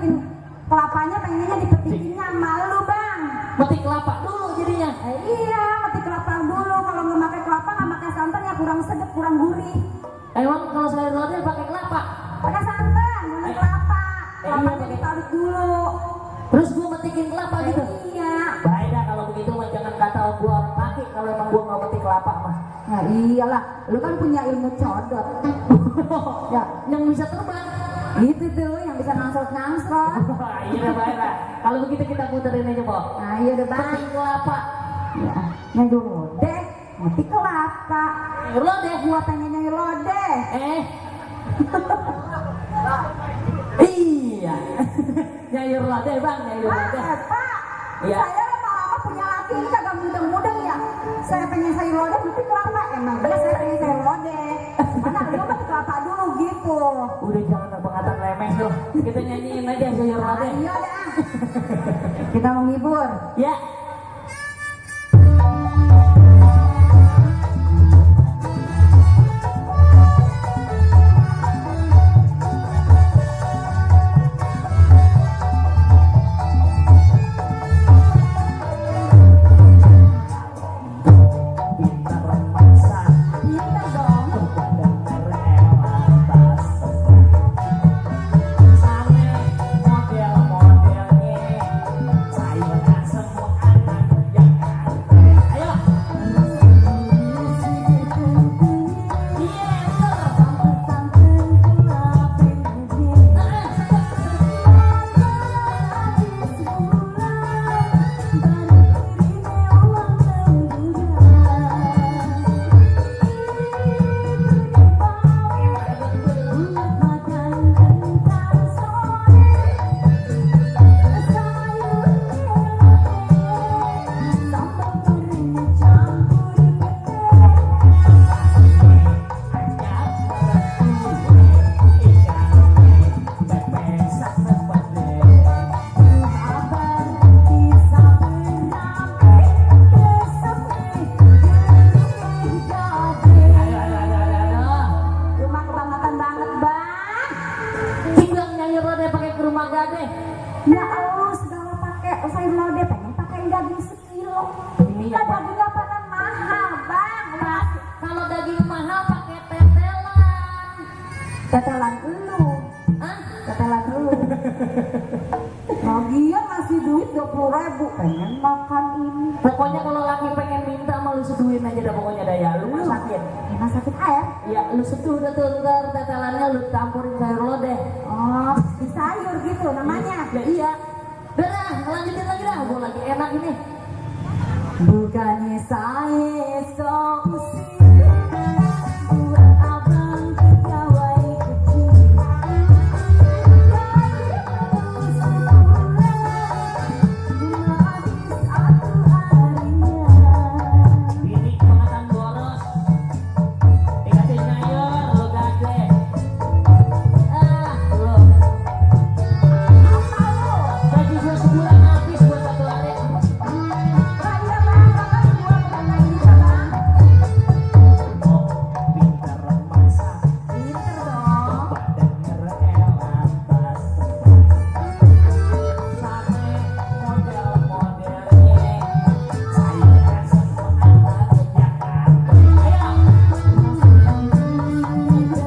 metikin kelapanya pengennya dipetikinnya malu bang. Metik kelapa dulu jadinya. Iya, metik kelapa dulu. Kalau nggak pakai kelapa nggak pakai santan ya kurang sedap, kurang gurih. Emang kalau sayur lodeh pakai kelapa? Pakai santan, bukan kelapa. Kelapanya iya, diparut dulu. Terus gua metikin kelapa gitu? Iya. Baik dah kalau begitu mah jangan kata gua orang kaki kalau emang gua nggak metik kelapa mah. Nah iyalah, lu kan punya ilmu codot. Ya, yang bisa terbang. Itu tuh yang bisa ngangsot-ngangsot. Iya udah baik lah. Kalau begitu kita puterin aja, Bo. Nah iya udah baik. Metik kelapa. Ya, nyayur lodeh, metik kelapa. Sayur lodeh. Gua pengen nyayur lodeh. Iya. Nyayur lodeh, Bang, nyayur lodeh. Pak. Iya. Saya lama-lama punya laki ini kagak mudeng-mudeng ya. Saya pengen sayur lodeh, metik kelapa. Emang dia saya pengen sayur lodeh. Mana lu metik kelapa dulu gitu. Udah jangan abang-abang remeh tuh. Kita nyanyiin aja sayur lodeh. Iya dah. Kita mau ngibur. Ya. Ya Allah, segala pakai sayur lodeh, pengen pakai daging sekilo. Ini Kan ya, Bang. daging apa kan mahal, Bang. Kalau daging mahal pakai tetelan. Tetelan dulu. Hah? Tetelan dulu. Lagian ngasih duit 20.000, pengen makan ini. Pokoknya kalau laki pengen minta mau lu seduhin aja dah pokoknya dah ya. Lu masakin. Enak sakit air. Ya lu seduh dah tuh ntar tetelannya lu campurin sayur lodeh. Oh, di sayur gitu namanya. Ya iya. Udah lanjutin lagi dah. Gua lagi enak ini. Bukannya saya solusi buat abang pegawai kecil. Ini pengatan boros. Dikasih nyayur lu gade. Lu. Gaji gua sebulan habis buat satu hari. Oh, pintar masak. Badan ngerelas tas. Sate model-modelnya. Saya semua anak Jakarta. Ayo. Iya benar.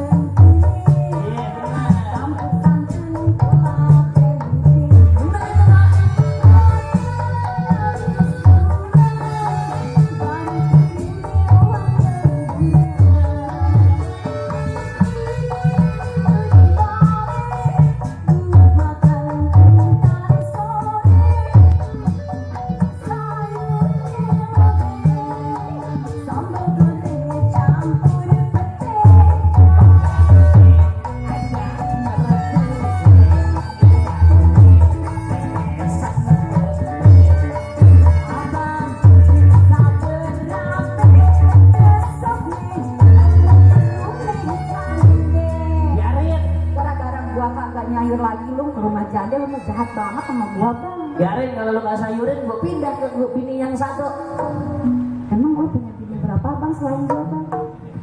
Biarin. Gara-gara gua kagak nyayur lagi lu ke rumah janda, lu mah jahat banget sama gua, Bang. Biarin kalau lu gak sayurin gua pindah ke bini yang satu. Emang lu punya bini berapa, Bang, selain gua, Bang?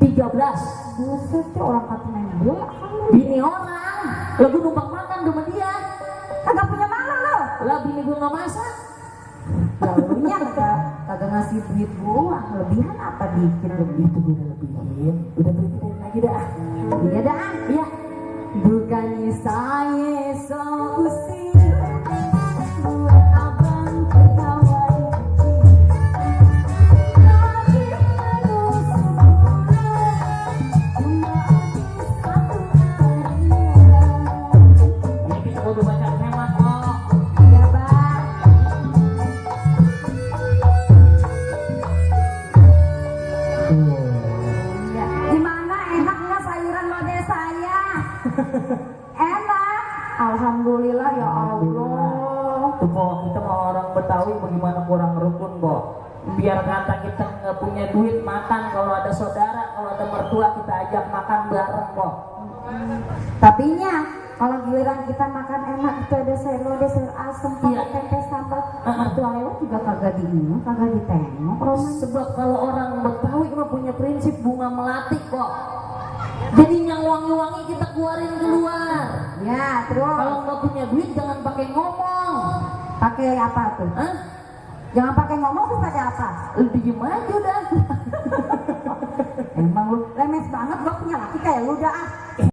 13. Buset, tuh orang kata main bola kan lu. Bini orang. Lu numpang makan sama dia. Kan nggak masak. Ya lu nya kagak ngasih duit gua, lebihan apa dikit lebih. Itu gue udah lebihin, udah beliin lagi dah. Iya dah. Iya. Bukannya saya so usil buat abang pegawai tapi harus sebulan cuma habis satu harian. Ini kita kudu banyak hemat kok. Iya bang. Ya, gimana enak nggak sayuran lodeh saya? Enak, alhamdulillah ya Allah. Tuh Bo, kita mau orang Betawi bagaimana kurang rukun Bo. Biar kata kita nggak punya duit makan, kalau ada saudara, kalau ada mertua kita ajak makan bareng Bo. Tapi nya, kalau giliran kita makan enak itu ada sayur lodeh, sayur asem, Iya. tempe sambal. Mertua lewat juga kagak diingat, kagak ditengok. Roman. Sebab kalau orang Betawi mah punya prinsip bunga melati kok. Jadi yang wangi-wangi kita keluarin keluar. Ya, terus Kalau nggak punya duit jangan pakai ngomong. pakai apa tuh? Hah? Jangan pakai ngomong terus pakai apa? Lebih diem aja dah. Emang lu lemes banget, gua punya laki kayak lu dah.